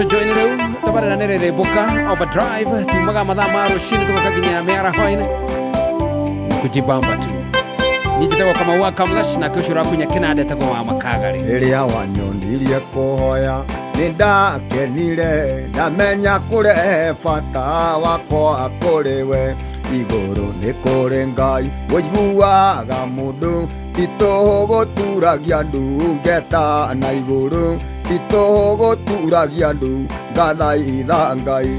Ũratũjoin rĩu, tabarĩra nĩ Rĩrĩmbũka Overdrive, tumaga mathaa ma rũcinĩ tũgoka nginya mĩaraho-inĩ kujibamba tu. Niĩ njĩtagwo Kamau wa Kamlash, nake ũcio ũrakunya kĩnanda etagwo wa Makagari. Rĩrĩa wanyonirie kũhoya nĩ ndakenire, ndamenya kũrehe bata wakwa kũrĩ we. Igũrũ nĩ kũrĩ Ngai ũiguaga mũndũ, ti tũhũ gũturagia ndu ngeta na igũrũ, ti tũhũ gũturagia ndu ngathaitha Ngai.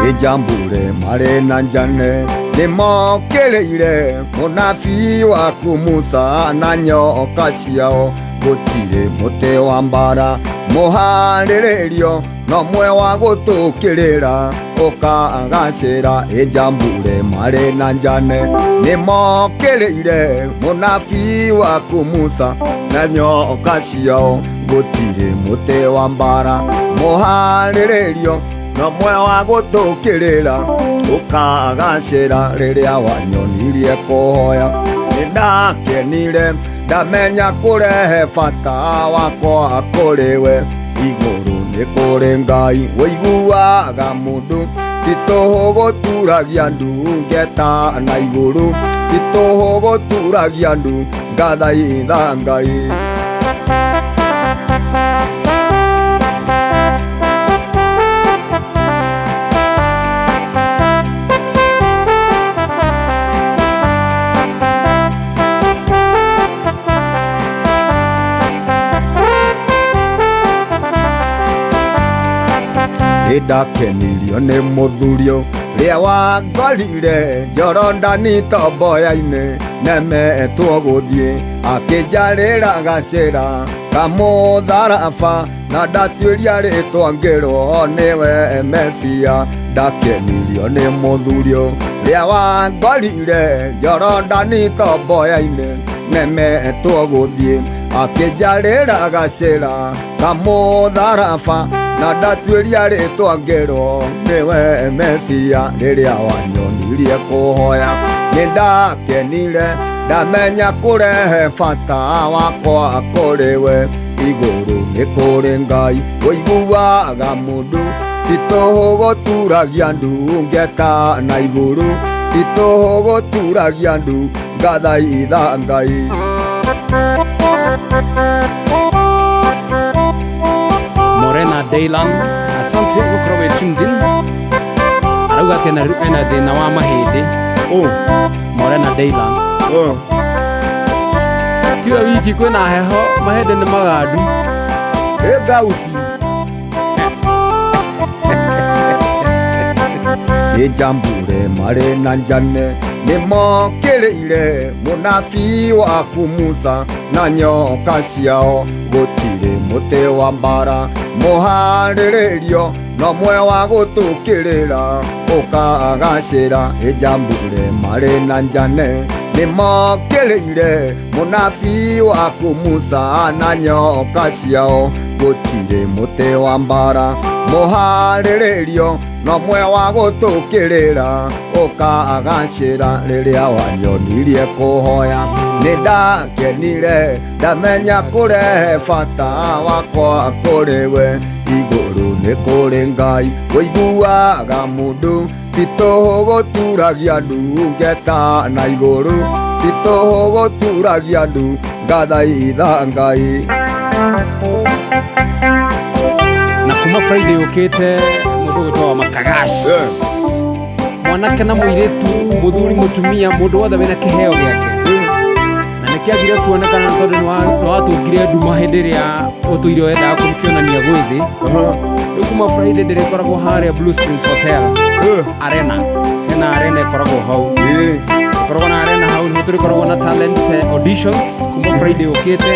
Ijambure marĩ na njane nĩmokĩrĩire mũnabii waku Musa na nyoka ciao, gũtirĩ mũtĩ wa mbara mũharĩrĩrio no mwe wa gũtũkĩrĩra ũkagacĩra. Ijambure marĩ na njane nĩmokĩrĩire mũnabii waku Musa na nyoka ciao, gũtirĩ mũtĩ wa mbara mũharĩrĩrio no mwe wa gũtũkĩrĩra ũkagacĩra. Rĩrĩa wanyonirie kũhoya nĩ ndakenire, ndamenya kũrehe bata wakwa kũrĩ we. Igũrũ nĩ kũrĩ Ngai ũiguaga mũndũ, ti tũhũ gũturagia ndu ngeta na igũrũ, ti tũhũ gũturagia ndu ngathaitha Ngai. Ndakenirio nĩ mũthurio rĩa wangorire Jorodani tomboya-inĩ, nemetwo gũthiĩ akĩnjarĩra gacĩra kamũtharaba, na ndatuĩria rĩtwa ngĩrwo nĩwe Mesia. Ndakenirio nĩ mũthurio rĩa wangorire Jorodani tomboya-inĩ, nemetwo gũthiĩ akĩnjarĩra gacĩra kamũtharaba, na ndatuĩria rĩtwa ngĩrwo nĩwe Mesia. Rĩrĩa wanyonirie kũhoya nĩ ndakenire, ndamenya kũrehe bata wakwa kũrĩ we. Igũrũ nĩ kũrĩ Ngai ũiguaga mũndũ, ti tũhũ gũturagia ndu ngeta na igũrũ, ti tũhũ gũturagia ndu ngathaitha Ngai. Morena Daylan, asante gũkorwo wĩ tuned in. Arauga atĩ ena thĩna wa mahĩndĩ. Morena Daylan. Tiwe wiki kwĩna heho, mahĩndĩ nĩ magandu. Ĩ ngauti. Ijambure marĩ na njane nĩmokĩrĩire mũnabii waku Musa na nyoka ciao, gũtirĩ mũtĩ wa mbara mũharĩrĩrio no mwe wa gũtũkĩrĩra ũkagacĩra. Ijambure marĩ na njane nĩmokĩrĩire mũnabii waku Musa na nyoka ciao, gũtirĩ mũtĩ wa mbara mũharĩrĩrio no mwe wa gũtũkĩrĩra ũkagacĩra. Rĩrĩa wanyonirie kũhoya nĩ ndakenire, ndamenya kũrehe bata wakwa kũrĩ we. Igũrũ nĩ kũrĩ Ngai ũiguaga mũndũ, ti tũhũ gũturagia ndu ngeta na igũrũ, ti tũhũ gũturagia ndu ngathaitha Ngai. Na kuma Friday ũkĩte mũndũ ũgwĩtwo wa Makagash, mwanake na mũirĩtu, mũthuri, mũtumia, mũndũ wothe wĩna kĩheo gĩake, na nĩkĩagire kuonekana tondũ nĩwatũngire nduma hĩndĩ ĩrĩa ũtũire wendaga kũkĩonania gwĩ thĩ. Rĩu kuma Friday ndĩrĩkoragwo harĩa Blue Springs Hotel Arena, hena arena ĩkoragwo hau, ĩkoragwo na arena hau nĩho tũrĩkoragwo na talent auditions kuma Friday ũkĩte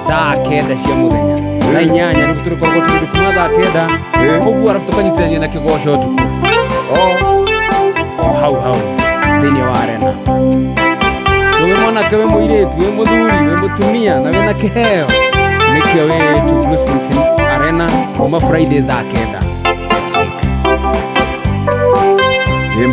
thaa 9 cia mũthenya, thaa 8 nĩguo tũrĩkoragwo tũrĩ kuma thaa 9 ũguo, arabu tũkanyitithania na kĩgoco ũtukũ o hau hau thĩinĩ wa arena. So wĩ mwanake, wĩ mũirĩtu, wĩ mũthuri, wĩ mũtumia na wĩna kĩheo, Make your way to Blue Springs Arena kuma Friday thaa 9 next week.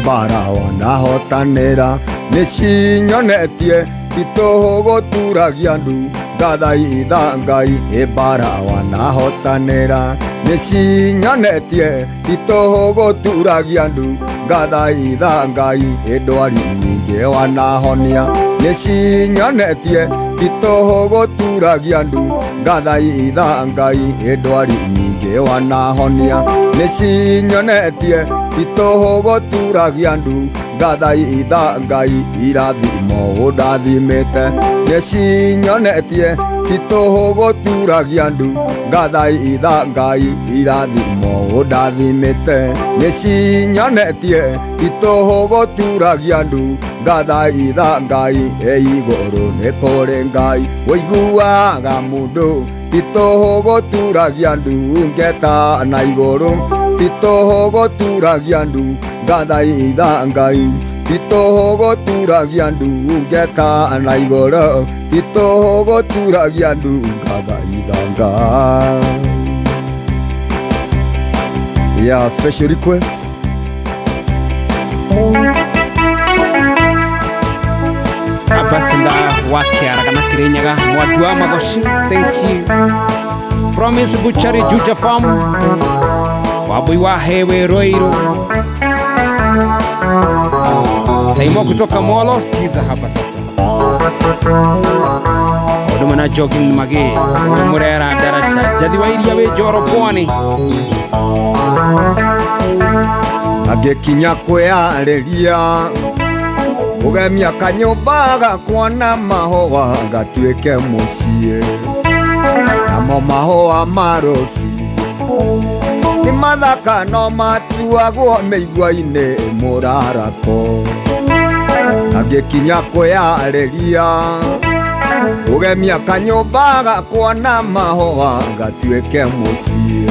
Mbara wanahotanĩra nĩcinyonetie titũhũgũturagia ndu ngathaitha Ngai. Mbara wanahotanĩra nĩcinyonetie titũhũgũturagia ndu ngathaitha Ngai. Ndwari nyingĩ wanahonia nĩcinyonetie titũhũgũturagia ndu ngathaitha Ngai. Ndwari nyingĩ wanahonia nĩcinyonetie titũhũgũturagia ndu ngathaitha Ngai. Irathimo ũndathimĩte nĩcinyonetie titũhũgũturagia ndu ngathaitha Ngai. Irathimo ũndathimĩte nĩcinyonetie titũhũgũturagia ndu ngathaitha Ngai. Igũrũ nĩ kũrĩ Ngai ũiguaga mũndũ titũhũgũturagia ndu ngeta na igũrũ titũhũgũturagia ndu ngathaitha Ngai. Titũhũgũturagia ndu ngeta na igũrũ titũhũgũturagia ndu ngathaitha Ngai. Yeah, special request. Ambassador wa Kiara kana Kirinyaga mwatu wa Magoshi, thank you. Promise Butchery Juja Farm Wabui wa Hewe Roiro Saimo kutoka Molo, sikiza hapa sasa. Oduma na jogging mage Murera darasha jadi wa iria we Joro Pwani. Agĩkinya kwĩarĩria ũgemia kanyũmba gakwa na mahũa gatuĩke mũciĩ namo mahũa ma rũci nĩ mathaka no matuagwo mĩigua-inĩ mũrarako. Agĩkinya kwĩarĩria ũgemia kanyũmba gakwa na mahũa gatuĩke mũciĩ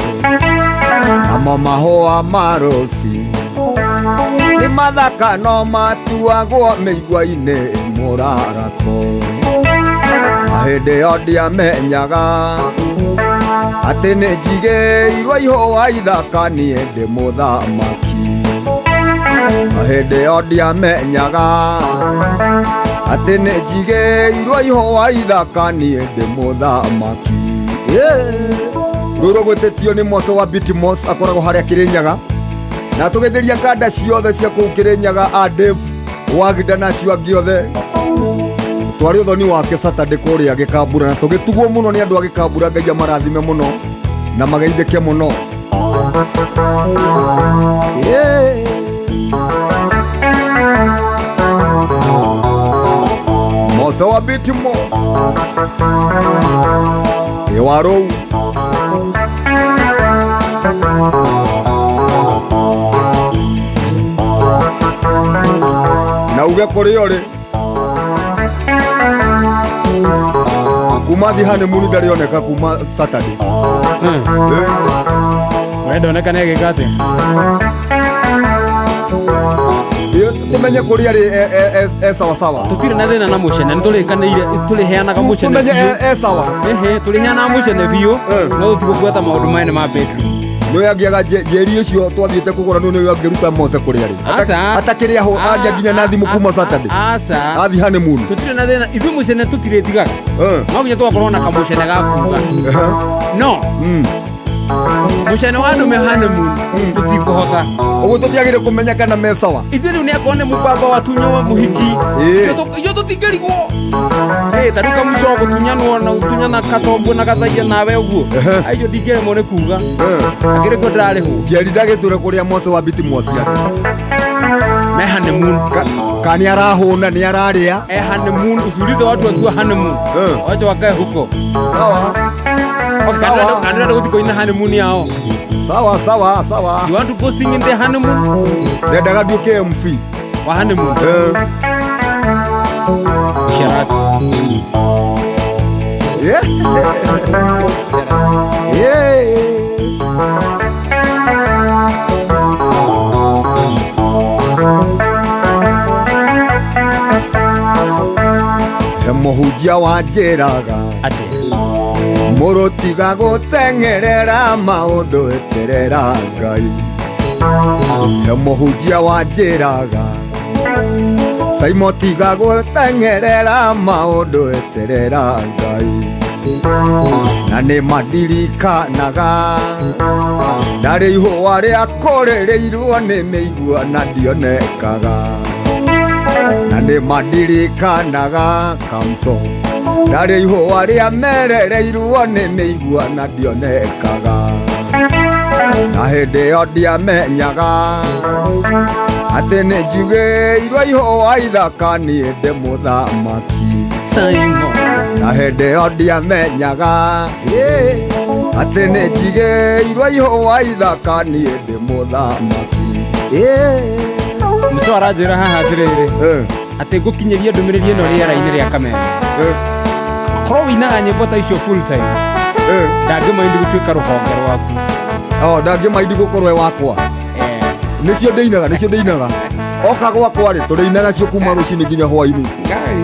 namo mahũa ma rũci nĩ mathaka no matuagwo mĩigua-inĩ mũrarako. Hĩndĩ ĩyo ndiamenyaga atĩ nĩ njigĩirwo ihũa ithaka niĩ ndĩ mũthamaki. Hĩndĩ ĩyo ndiamenyaga atĩ nĩ njigĩirwo ihũa ithaka niĩ ndĩ mũthamaki. Rũrũ gwĩtĩtio nĩ Mose wa Bitmos akoragwo harĩa Kĩrĩnyaga na tũgetheria kanda ciothe cia kũu Kĩrĩnyaga a Dave Wagida na acio angĩ othe. Twarĩ ũthoni wake Saturday kũrĩa Gĩkambura na tũgĩtugwo mũno nĩ andũ a Gĩkambura. Ngai amarathime mũno na mageithĩke mũno. Mose wa Bitmos Ewarou na uge kũrĩa ũrĩ kuma thi honeymoon ndarĩoneka kuma Saturday. We ndoneka nĩ agĩka atĩa? Tumenye kũrĩa arĩ e sawa sawa. Tũtirĩ na thĩna na mũcene, nĩ tũrĩkanĩire tũrĩheanaga mũcene. Tumenye e sawa. Ehe, tũrĩheanaga mũcene biũ, no tũtigũbuata maũndũ maya ma bedroom. No yangiaga njeri ũcio twathiĩte kũgũra no nĩwe angĩruta Mose kũrĩa arĩ. Atakĩrĩ aho aria nginya na thimũ kuma Saturday. Aca. Athi honeymoon. Tũtirĩ na thĩna, ithuĩ mũcene tũtirĩtigaga. No nginya tũgakorwo na kamũcene ga kuuga. No. Mũcene wa andũ me honeymoon tũtikũhota. Ũguo tũtiagĩrĩire kũmenya kana me sawa. Ithuĩ rĩu nĩ akorwo nĩ mũbaba watunywo mũhiki. Ithuĩ tũtingĩrigwo. Ta rĩu kamũico gũtunyanwo na gũtunyana katombo na gathaia nawe ũguo. Aicio ndingĩremwo nĩ kuuga. Akĩrĩ kuo ndĩrarĩhwo. Njeri ndagĩtũre kũrĩa Mose wa Bitmos arĩ. Me honeymoon. Ka nĩ arahũna nĩ ararĩa. E honeymoon, usiulize watu wakiwa honeymoon. Wacha wakae huko. Sawa. Okay, andũ gũthiĩ kũina honeymoon yao. Sawa sawa sawa. You want to go sing in the honeymoon? Ndendaga nduĩke MC wa honeymoon. Sharat. Yeah. Yeah. He mũhunjia wanjĩraga atĩ Mũrũtiga gũteng'erera maũndũ eterera Ngai. He mũhunjia wanjĩraga Saimo tiga gũteng'erera maũndũ eterera Ngai. Na nĩ mandirikanaga ndarĩ ihũa rĩa kũrĩrĩirwo nĩ mĩigua na ndionekaga. Na nĩ mandirikanaga kamso ndarĩ ihũa rĩa merereirwo nĩ mĩigua na ndionekaga. Na hĩndĩ ĩyo ndiamenyaga atĩ nĩ njigĩirwo ihũa ithaka niĩ ndĩ mũthamaki. Simon. Na hĩndĩ ĩyo ndiamenyaga atĩ nĩ njigĩirwo ihũa ithaka niĩ ndĩ mũthamaki. Mũco aranjĩra haha atĩrĩrĩ atĩ ngũkinyĩria ndũmĩrĩri ĩno rĩera-inĩ rĩa kameme. Korwo wĩinaga nyĩmbo ta icio full time ndangĩmaindi gũtuĩka rũhonge rwaku. Oh, ndangĩmaindi gũkorwo e wakwa. Nĩcio ndĩinaga, nĩcio ndĩinaga. Oka gwakwa rĩ, tũrĩinaga cio kuma rũcinĩ nginya hwainĩ. Ngai.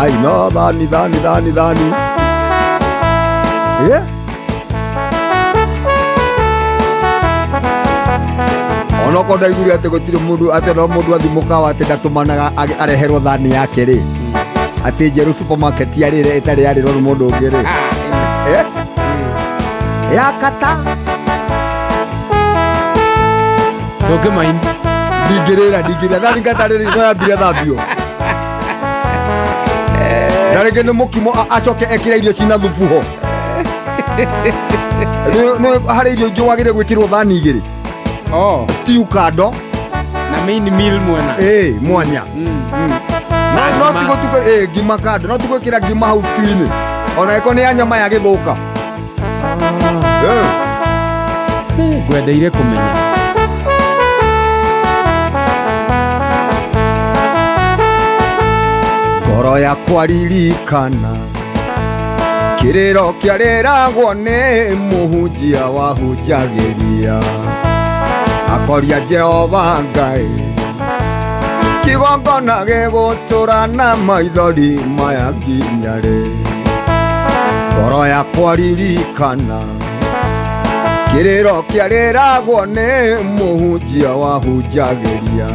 Ai no thani thani thani thani. Yeah. Onokorwo ndaiguire atĩ gũtirĩ mũndũ atĩ no mũndũ athiĩ mũkawa atĩ ndatũmanaga areherwo thani yake rĩ. Atĩ njerũ supermarket yarĩre ĩtarĩ yarĩrwo nĩ mũndũ ũngĩ rĩ. Yakata. Ndũngĩmaindi. Ndingĩrĩra, ndingĩrĩra. Thani ngata rĩrĩ no yambire thambio. Na rĩngĩ nĩ mũkimo acoke ekĩre irio cina thubu ho. Nĩ harĩ irio ingĩ wagĩrĩire gwĩkĩrwo thani igĩrĩ. Oh. Stew kando. Na main meal mwena. Mwanya. Na no tigũtuka ngima kando, no tigwĩkĩra ngima hau stew-inĩ. Ona ĩko nĩ ya nyama ya gĩthũka. Ngwendeire kũmenya. Ngoro yakwa ririkana kĩrĩro kĩarĩragwo nĩ mũhunjia wahunjagĩria akoria Jehova Ngai kĩgongona gĩgũtũra na maithori maya nginya rĩ. Ngoro yakwa ririkana kĩrĩro kĩarĩragwo nĩ mũhunjia wahunjagĩria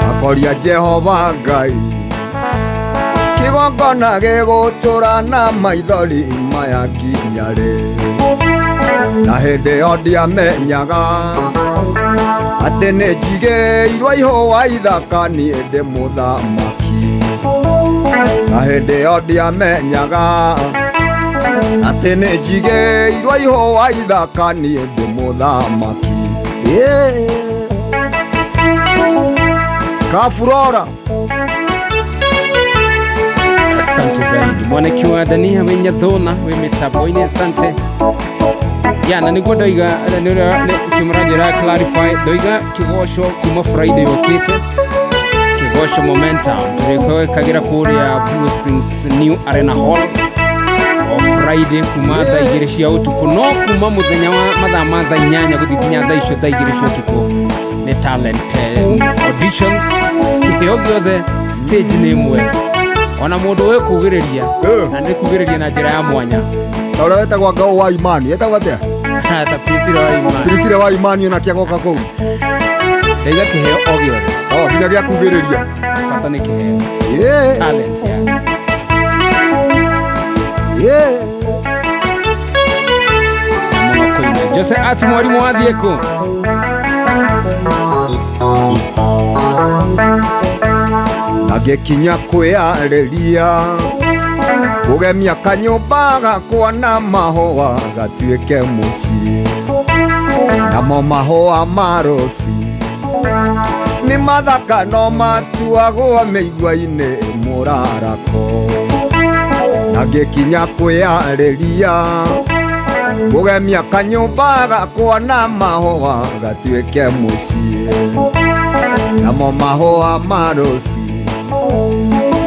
akoria Jehova Ngai kĩgongona gĩgũtũra na maithori maya nginya rĩ. Na hĩndĩ ĩyo ndiamenyaga atĩ nĩ njigĩirwo ihũa ithaka niĩ ndĩ mũthamaki. Na hĩndĩ ĩyo ndiamenyaga atĩ nĩ njigĩirwo ihũa ithaka niĩ ndĩ mũthamaki. Kafurora. Asante zaidi mwanaki wa Dania wenye thona we mitambo-inĩ, asante. Ya na nĩguo ndoiga kĩmũranjĩra clarify ndoiga kĩgoco kuma Friday yũkĩte kĩgoco momentum tũrĩkagira kũrĩa Blue Springs New Arena Hall o Friday kuma thaa igĩrĩ cia ũtukũ no kuma mũthenya wa mathaa ma thaa inyanya gũthiĩ nginya thaa icio thaa igĩrĩ cia ũtukũ nĩ talent auditions kĩheo gĩothe stage nĩ ĩmwe ona mũndũ wĩkugĩrĩria na nĩ kugĩrĩria na njĩra ya mwanya. Ta ũrĩa wetagwo Ngao wa Imani etagwo atĩa? Ta Priscilla wa Imani. Priscilla wa Imani onake agoka kũu. Ndaiga kĩheo o gĩothe. Oh, nginya gĩa kugĩrĩria. Bata nĩ kĩheo. Talent ya. Mũno kũina. Jose Ati mwarimu wathiĩ kũ? Na ngĩkinya kwĩyarĩria kũgemia kanyũmba gakwa na mahũa gatuĩke mũciĩ. Namo mahũa ma rũci nĩ mathaka no matuagwo mĩigua-inĩ mũrarako. Na ngĩkinya kwĩyarĩria kũgemia kanyũmba gakwa na mahũa gatuĩke mũciĩ. Namo mahũa ma rũci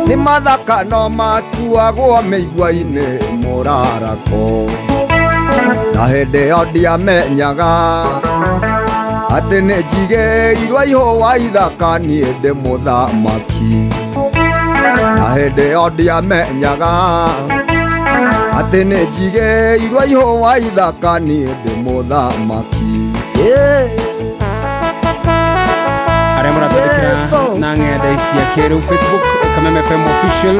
nĩ mathaka no matuagwo mĩigua-inĩ mũrarako. Na hĩndĩ ĩyo ndiamenyaga Atĩ nĩ njigĩirwo ihũa ithaka niĩ ndĩ mũthamaki. Na hĩndĩ ĩyo ndiamenyaga atĩ nĩ njigĩirwo ihũa ithaka niĩ ndĩ mũthamaki. Arĩa mũratwandĩkĩra na ng'enda cia kĩrĩu, Facebook Kameme FM Official,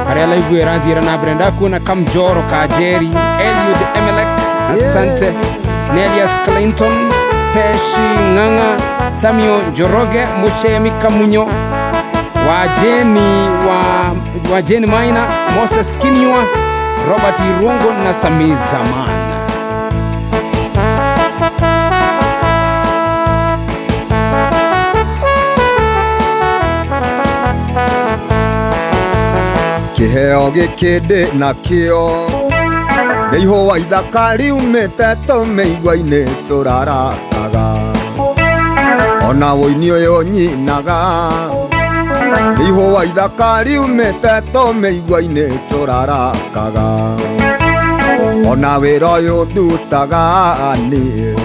harĩa live ĩrathiĩra na mbere. Ndakuona Kamjoro Kajeri, Eliud Emelek, asante. Nelias Clinton, Peshi Ng'ang'a, Samuel Njoroge, Muchemi Kamunyo, wa Jeni Maina, Moses Kinyua, Robert Irungo na Sami Zaman. Kĩheo gĩkĩ ndĩ nakĩo nĩ ihũa ithaka riumĩte tũmĩigua-inĩ tũrarakaga. Ona wũini ũyũ nyinaga nĩ ihũa ithaka riumĩte tũmĩigua-inĩ tũrarakaga. Ona wĩra ũyũ ndutaga niĩ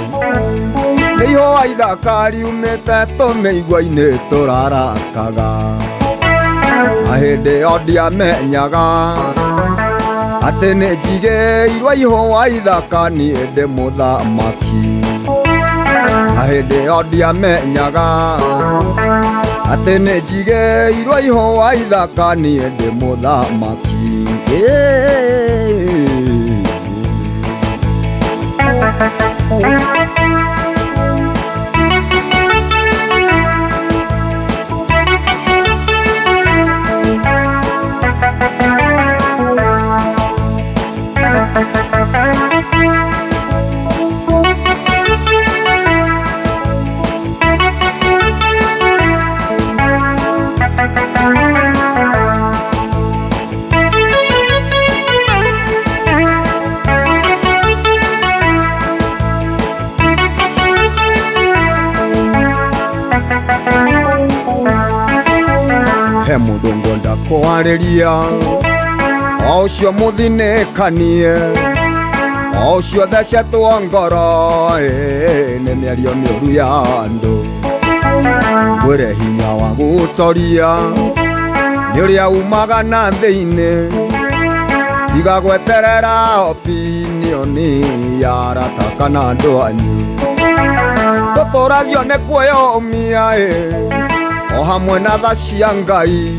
nĩ ihũa ithaka riumĩte tũmĩigua-inĩ tũrarakaga. Na hĩndĩ ĩyo ndiamenyaga atĩ nĩ njigĩirwo ihũa ithaka niĩ ndĩ mũthamaki. Na hĩndĩ ĩyo ndiamenyaga atĩ nĩ njigĩirwo ihũa ithaka niĩ ndĩ mũthamaki. He mũndũ ngwenda kwarĩria o ũcio mũthinĩkanie o ũcio thecetwo ngoro nĩ mĩario mĩũru ya andũ. Ngwĩre hinya wa gũtoria nĩ ũrĩa umaga na thĩinĩ, tiga gweterera opinion ya arata kana andũ anyu. Tũtũragio nĩ kwĩyũmia o hamwe na tha cia Ngai.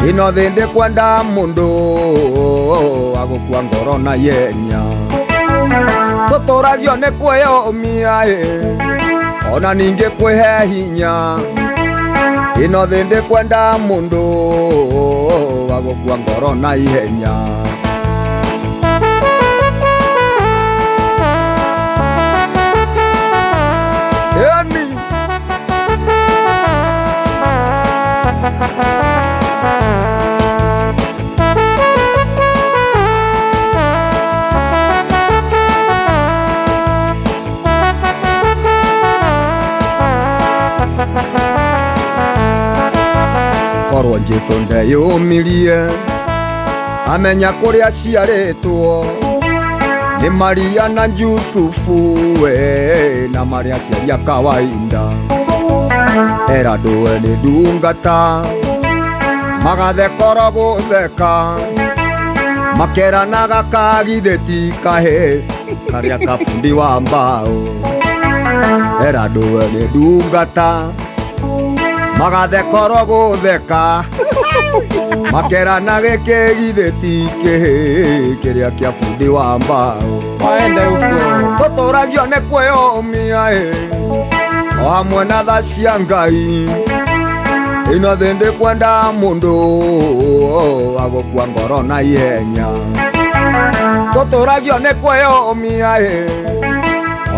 Ĩno thĩ ndĩkwenda mũndũ agũkua ngoro na ihenya. Tũtũragio nĩ kwĩyũmia ona ningĩ kwĩhe hinya. Ĩno thĩ ndĩkwenda mũndũ agũkua ngoro na ihenya. Eni korwo Jesũ ndeyũmirie amenya kũrĩa aciarĩtwo nĩ Maria na Jusufu we na marĩa aciari a kawaida. Era ndũwe nĩ ndungata magathekoro gũtheka makeranaga kagithĩ ti kahĩ karĩa kabundi wa mbaũ. Era ndũwe nĩ ndungata magathekoro gũtheka makerana gĩkĩ githĩ ti kĩhĩ kĩrĩa kĩa bundi wa mbaũ. Waenda huko. Tũtũragio nĩ kwĩyũmia o hamwe na tha cia Ngai. Ĩno thĩ ndĩkwenda mũndũ agũkua ngoro na ihenya. Tũtũragio nĩ kwĩyũmia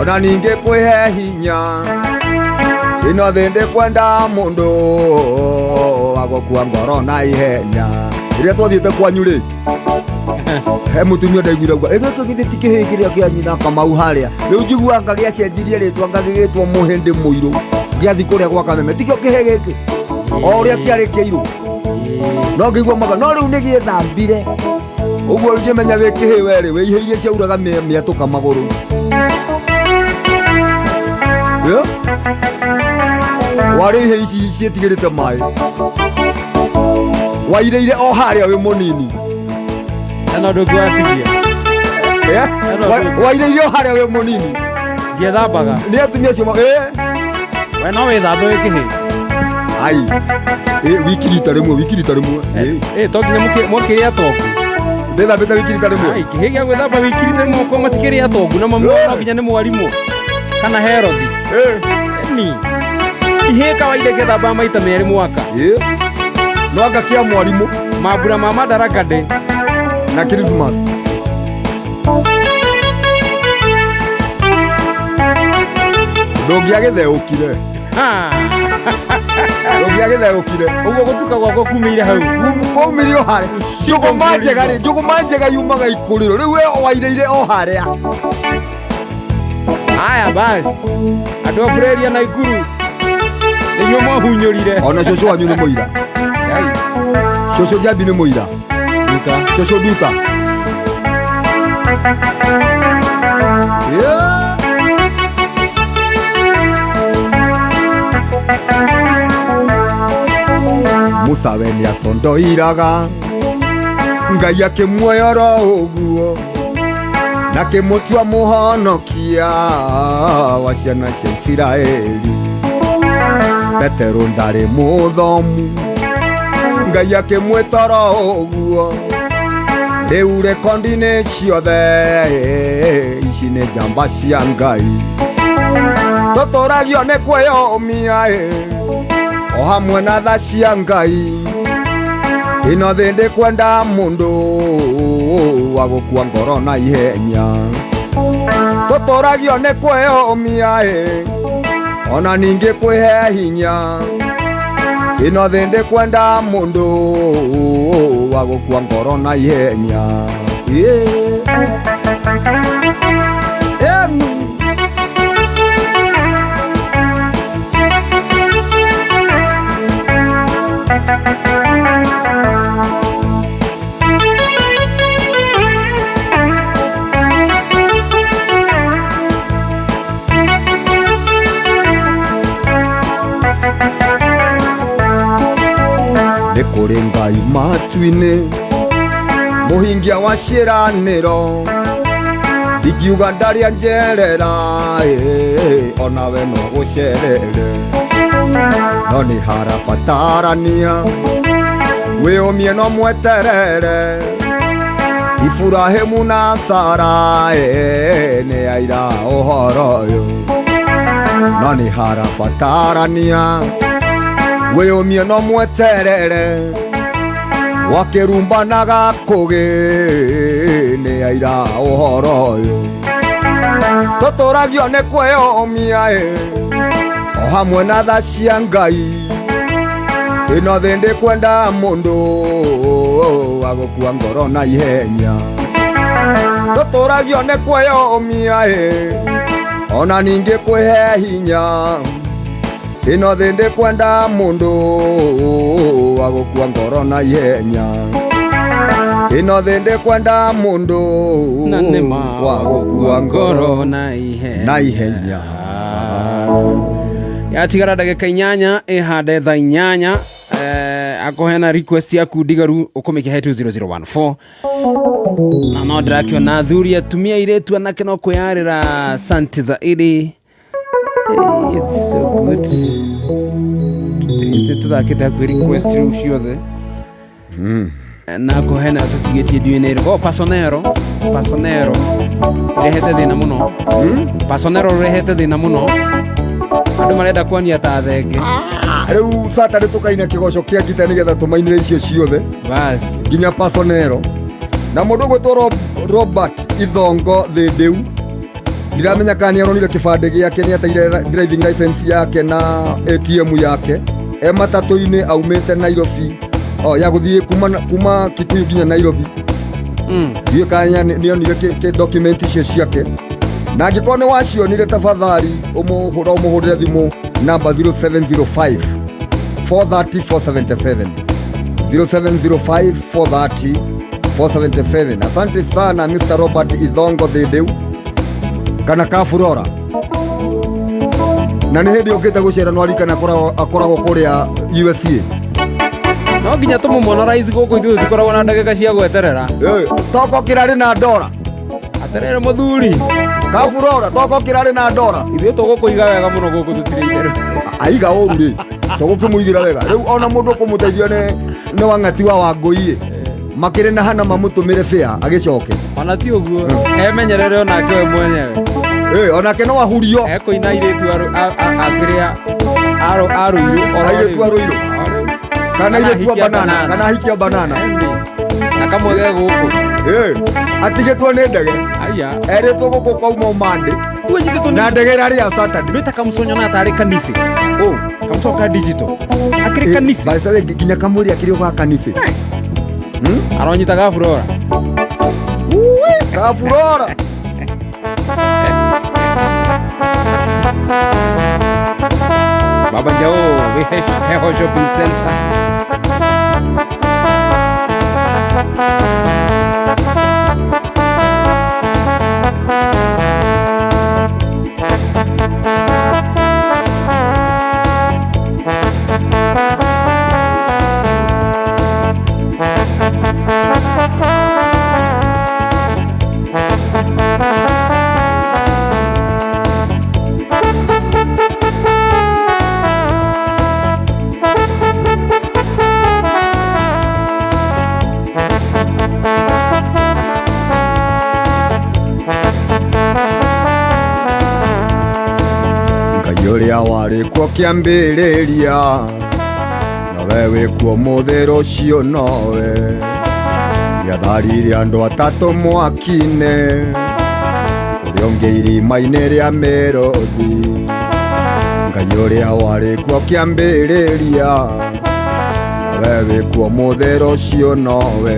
ona ningĩ kwĩhe hinya. Ĩno thĩ ndĩkwenda mũndũ agũkua ngoro na ihenya. Rĩrĩa twathiĩte kwanyu rĩ, he mũtumia ndaiguire auga ĩgĩkĩ githĩ ti kĩhĩ kĩrĩa kĩa nyina Kamau harĩa. Rĩu njiguaga gĩacenjirie rĩtwa nga gĩgĩtwo mũhĩndĩ mũirũ gĩathi kũrĩa gwa Kameme. Tikĩo kĩhĩ gĩkĩ o ũrĩa kĩarĩ kĩirũ no ngĩigua mauga no rĩu nĩ gĩethambire. Ũguo ũngĩmenya wĩ kĩhĩ we rĩ, wĩihĩirie ciauraga mĩatũka magũrũ. Warĩ ihe ici ciĩtigĩrĩte maĩ. Wairĩire o harĩa wĩ mũnini. Na ũndũ ũngĩ watigia. Eh? Wairĩire o harĩa wĩ mũnini. Ndiethambaga. Nĩ atumia acio eh? We no wĩthambe wĩ kĩhĩ. Ai. Wiki rita rĩmwe, wiki rita rĩmwe. To nginya mũkĩrĩa tongu. Ndĩthambĩte wiki rita rĩmwe. Ai, kĩhĩ gĩa gwĩthamba wiki rita rĩmwe kwa matikĩrĩa tongu na mamu no nginya nĩ mwarimũ kana herothi. Ni. Ihĩ kawaida kĩthamba maita merĩ mwaka. No anga kĩa mwarimũ. Mambura ma Madaraka Day. Na Christmas. Ndũngĩagĩtheũkire. Ndũngĩagĩtheũkire. Ũguo gũtuka gwakwa kumĩire hau. Kwaumire o harĩa. Njũgũma njega rĩ, njũgũma njega yumaga ikũrĩro. Rĩu we wairĩire o harĩa. Haya basi. Andũ a Bureria na Ikuru. Nĩnyuo mwahunyũrire. Ona cũcũ wanyu nĩ mũira. Cũcũ Njambi nĩ mũira. Nduta. Cũcũ Nduta. Yeah. Musa we nĩatondoiraga Ngai akĩmuoya oro ũguo na akĩmũtua mũhonokia wa ciana cia Isiraeli. Petero ndarĩ mũthomu Ngai akĩmwĩta oro ũguo. Rĩu rekondi-inĩ ciothe ici nĩ njamba cia Ngai. Tũtũragio nĩ kwĩyũmia o hamwe na tha cia Ngai. Ĩno thĩ ndĩkwenda mũndũ wa gũkua ngoro na ihenya. Tũtũragio nĩ kwĩyũmia ona ningĩ kwĩhe hinya. Ĩno thĩ ndĩkwenda mũndũ wa gũkua ngoro na ihenya. Nĩ kũrĩ Ngai matu-inĩ mũhingia wa ciĩranĩro. Ndingiuga ndarĩa njerera onawe no gũcerere. No nĩ harabatarania wĩyũmie no mweterere. Iburahĩmu na Sara nĩ aira ũhoro ũyũ. No nĩ harabatarania wĩyũmie no mweterere. Wakĩrumba na gakũgĩ nĩ aira ũhoro ũyũ. Tũtũragio nĩ kwĩyũmia o hamwe na tha cia Ngai. Ĩno thĩ ndĩkwenda mũndũ wa gũkua ngoro na ihenya. Tũtũragio nĩ kwĩyũmia ona ningĩ kwĩhe hinya. Ĩno thĩ ndĩkwenda mũndũ wa gũkua ngoro na ihenya. Ĩno thĩ ndĩkwenda mũndũ wa gũkua ngoro na ihenya. Yatigara ndagĩka inyanya ĩhande thaa inyanya. Akohena request yaku ndigaru ũkũmĩkĩhe 20014. Na no ndĩrakĩona athuri atumia airĩtu anake no kwĩyarĩra santi zaidi. It's so good. Tũthakĩte hakuhĩ request rĩu ciothe. Na kũhena tũtigĩtie ndiũĩ nĩ ĩrĩkũ. Oh, Pasonero. Pasonero. Rehete thĩna mũno. Pasonero rehete thĩna mũno. Andũ marenda kwania ta thenge. Rĩu Saturday tũkaina kĩgoco kĩa ngita nĩgetha tũmainĩre icio ciothe. Bas. Nginya Pasonero. Na mũndũ ũgwĩtwo Robert Ithongo Thĩndĩu. Ndiramenya kana nĩaronire kĩbandĩ gĩake, nĩateire driving license yake na ATM yake. E matatũ-inĩ aumĩte Nairobi. Ya gũthiĩ kuma Kikuyu nginya Nairobi. Ndiũĩ kana nĩonire document icio ciake. Na angĩkorwo nĩ wacionire tafadhali ũmũhũrĩre thimũ namba 0705 430 477. 0705 430 477. Asante sana Mr. Robert Ithongo Thĩndĩu kana Kafurora. Na nĩ hĩndĩ ũkĩte gũcera no arikana akoragwo kũrĩa USA. No nginya tũmũmonorize gũkũ, ithuĩ tũtikoragwo na ndagĩka cia gweterera. Toko kĩrarĩ na ndora. Atĩrĩrĩ mũthuri. Kaburora toko kĩrarĩ na ndora. Ithuĩ tũgũkũiga wega mũno gũkũ, tũtirĩ itherũ. Aiga ũru rĩ, tũgũkĩmũigĩra wega rĩu ona mũndũ ũkũmũteithia nĩ wang'ati wa Wangũi makĩrĩ na hana mamũtũmĩre bĩa agĩcoke. Ona ti ũguo, emenyerere onake we mwenyewe. Onake no ahurio. Ekũina airĩtu akĩrĩa a Rũirũ oro Airĩtu a rĩu. Rũirũ. O rĩu. Kana airĩtu a ahikia banana, kana ahikia banana. Na kamwe ge gũkũ. Atigĩtwo nĩ ndege. Aya. Erĩtwo gũkũ kwauma ũmandĩ. Rĩu anyitĩtwo Na ndege ĩrarĩ ya Saturday. Ndwĩta kamũconyo na tarĩ kanisi. Oh. Kamũconyo ka digital akĩrĩ kanisi. By the way, nginya kamwĩrĩ akĩrĩ o ga kanisi. Aronyita gaburora. Kaburora. Baba Njau wĩ Heho Shopping Center. Ngai ũrĩa warĩ kuo kĩambĩrĩria nowe wĩ kuo mũthĩ, rũciũ nowe gĩatharire andũ atatũ mwaki-inĩ, ũrĩa ũngĩ irima-inĩ rĩa mĩrũthi. Ngai ũrĩa warĩ kuo kĩambĩrĩria nowe wĩ kuo mũthĩ, rũciũ nowe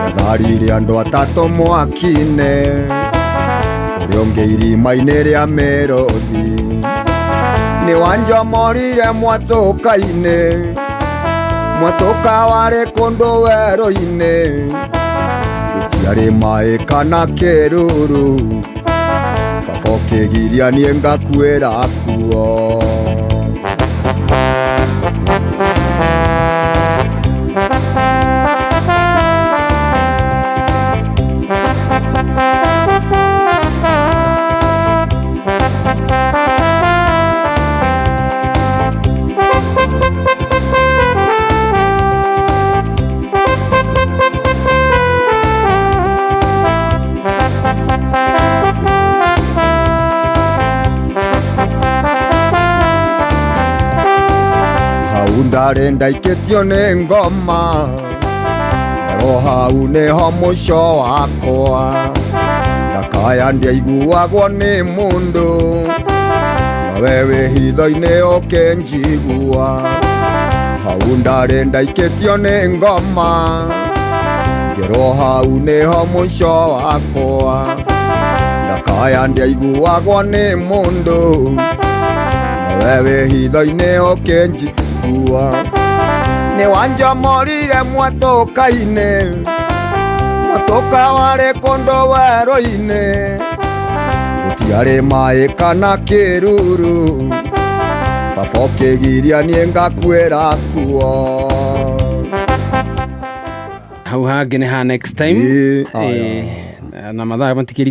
gĩatharire andũ atatũ mwaki-inĩ, ũrĩa ũngĩ irima-inĩ rĩa mĩrũthi. Nĩ wanjomorire mwatũka-inĩ, mwatũka warĩ kũndũ werũ-inĩ, gũtiarĩ maĩ kana kĩruru, baba ũkĩgiria niĩ ngakuĩra kuo. Hau ndarĩ ndaikĩtio nĩ ngoma ero, hau nĩho mũico wakwa, ndakaya ndiaiguagwo nĩ mũndũ, nowe wĩ hitho-inĩ ũkĩnjigua. Hau ndarĩ ndaikĩtio nĩ ngoma ngĩrwo hau nĩho mũico wakwa, ndakaya ndiaiguagwo nĩ mũndũ, nowe wĩ hitho-inĩ ũkĩnjigua. Nĩ wanjomorire mwatũka-inĩ, mwatũka warĩ kũndũ werũ-inĩ, gũtiarĩ maĩ kana kĩruru, baba ũkĩgiria niĩ ngakuĩra kuo. Hau hangĩ nĩ ha next time. Ĩĩ, aya. Na mathaa matikĩri.